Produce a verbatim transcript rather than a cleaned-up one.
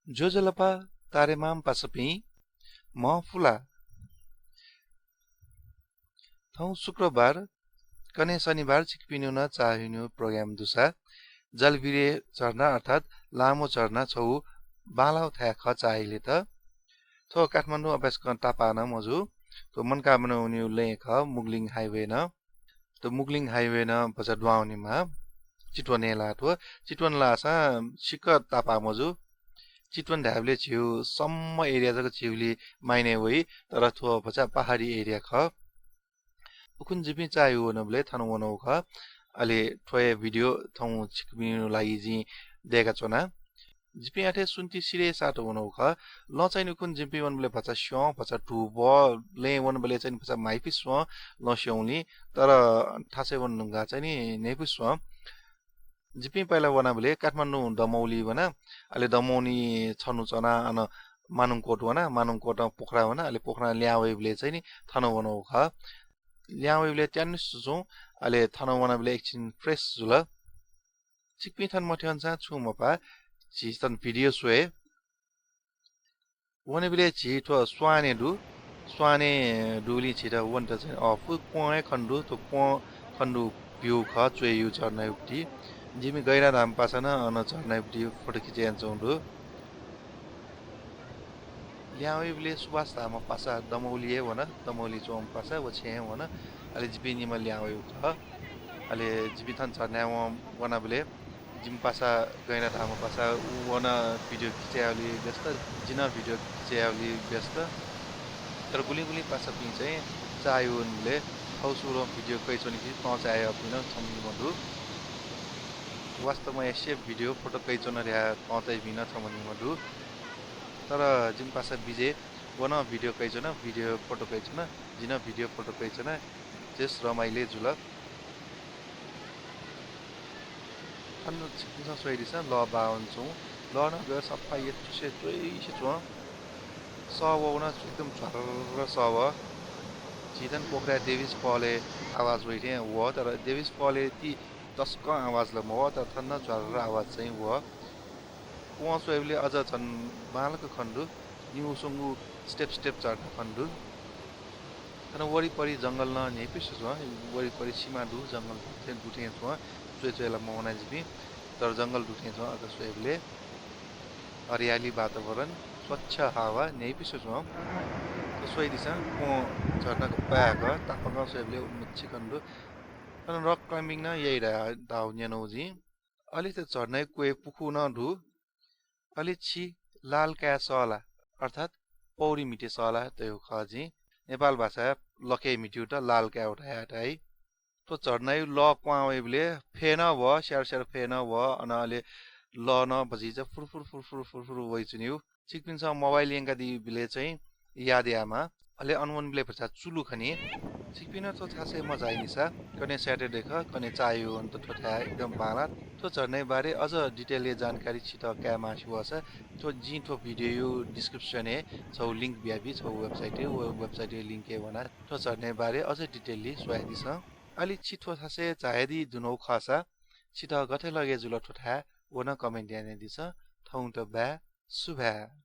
ज्वजलपा तारेमाम पासापिं, म्ह फुला। थौं शुक्रबार, कन्हय् शनिबार छिकपिनिगु नं चाःहिनिगु program दुसा, जलबिरे झरना अर्थात् लामो झरना छगू बांलाःगु थाय् खः चाःहिलेत। थ्व काठमाडौं अपाय्सकं तापाः नं मजू, थ्व मनकामना वनीगु लँय् खः, मुगलिङ highway नं। थ्व मुगलिङ highway नं भचा दुहां वनेमाः। चितवनय् लाः थ्व। चितवन लाःसां सिक्क तापाः मजू। चितवन धायेबलय् झीगु सम्म area जक झीगुलिइ माइनय् वइ, तर थ्व भचा पहाडी area खः। उखुन्हु जिपिं चाःहिउ वनाबलय् थन वनागु खः। अले थ्व हे video थौं छिकपिनिगु लागि जिं दय्काच्वना। जिपिं अथे सुन्ति सिधय् सात वनागु खः। लँ चाहिँ उखुन्हु जिपिं वनाबलय् भचा स्यं, भचा धू बः, लँय् वनाबलय् चाहिँ भचा म्हाइपुसे स्वं लँ स्यंगुलिं, तर थासय् वने धुंकाः चाहिँ नि न्ह्याइपुसे स्वं। जिपिं पहिला वनाबलय् काठमाडौं दमौली वना, अले दमौली छन्हु च्वनाः अन मानुङकोट वना, मानुङकोटं पोखरा वना, अले पोखरां लिहां वइबलय् चाहिँ नि थन वनागु खः। लिहां वइबलय् त्यानुसे च्वं, अले थन वनाबलय् एकछिन fresh जुल। छिकपिं थन मथ्यंसां छुं मपाः, झी थन video स्वये। वनेबलय् झी थ्व स्वानय् दु। स्वानय् दुगुलिं झीत वनेत चाहिँ अःपु। क्वं हे खने दु, थ्व क्वं खने दु view खः, च्वय् यू झरनायागु पति। जिमि गैंडा धाःम्ह पासा नं अन झरनायागु पति photo खिचय् यानाच्वंगु दु। लिहां वइबलय् सुभाष धाःम्ह पासा दमौली हे वन, दमौली च्वंम्ह पासा व छेँय् हे वन। अले जिपिं निम्ह लिहां वयागु खः। अले जिपिं थन झरनाय् वं वनाबलय् जिमि पासा गैंडा धाःम्ह पासा व नं video खिचय् यायेगुलिइ व्यस्त, जि नं video खिचय् यायेगुलिइ व्यस्त। तर गुलिं गुलिं पासापिं चाहिँ चाःहिउ वनेबलय् थःगु सुलं video कयाच्वनीपिं तं चाःहियापिं नं छम्ह निम्ह दु। वास्तवमा हे safe video photo कयाच्वन धयाः तं चाःहिपिं नं छम्ह निम्ह दु। तर जिमि पासा विजय, व नं video कयाच्वन, video photo कयाच्वन, जि नं video photo कयाच्वना। Just रमाइलो जुल। थन छिकपिन्सं स्वयादिसँ, लः बाः वनाच्वं। लः नं गय् सफा यचुसे च्वइसे च्वं। सः वः नं एकदम झ्वार्र सः वः। झी थन पोखराय् Davis Fall-य् आवाज वइ थें वः, तर Davis Fall-य् ति तसकं आवाज ला मवः, तर थन नं झ्वार्र आवाज चाहिँ वः। क्वं स्वयेबलय् अझ झन बांलाक खने दु, निगू स्वंगू step step झरना खने दु। थन वरिपरि जंगल नं न्ह्याइपुसे च्वं, वरिपरि सिमा दु, जंगल थें दु थें च्वं, च्वय् च्वय् ला मवना जिपिं, तर जंगल दु थें च्वं। अझ स्वयेबलय् हरियाली वातावरण, स्वच्छ हावा न्ह्याइपुसे च्वं। थ्व स्वयादिसँ, क्वं झरनाक पाय्क तापाकं स्वयेबलय् उम्मिच्छी खने दु। थन rock climbing नं याइ धया-, धाःगु न्यनागु जिं। अले थ्व झरनाया क्वय् पुखू नं दु। अले छि लाल काय् सःला, अर्थात् पौडी म्हिते सःला धयागु खः जिं। नेपाल भाषाय् लखय् म्हितीगुत लाल काय् धाइ। थ्व झरनाया लः क्वहां वइबलय् फय् नं वः, स्यार स्यार फय् नं वः, अन अले लः नं भचा फुर फुर फुर फुर फुर फुर वइच्वनीगु। छिकपिन्सं mobile यंकादीबलय् चाहिँ याद यायेमाः। अले अन वनेबलय् भचा चुलु खनी। छिकपिं नं थ्व थासय् मझाइनिसा, कन्हय् Saturday खः, कन्हय् चाःहिउ वनेत थ्व थाय् एकदम बांलाः। थ्व झरनाया बारे अझ detail-य् जानकारी छितः कायेमाःसा वःसा, थ्व जिं थ्व video-या description-य् छगू link बियाबी, छगू website-या, व website-या link-य् वनाः थ्व झरनाया बारे अझ detail-य् स्वयादिसँ। अले छि थ्व थासय् झायादी धुनागु खःसा, छितः गथे लगे जुल थ्व थाय्, व नं comment यानादिसँ। थौंयात bye, सुभाय्।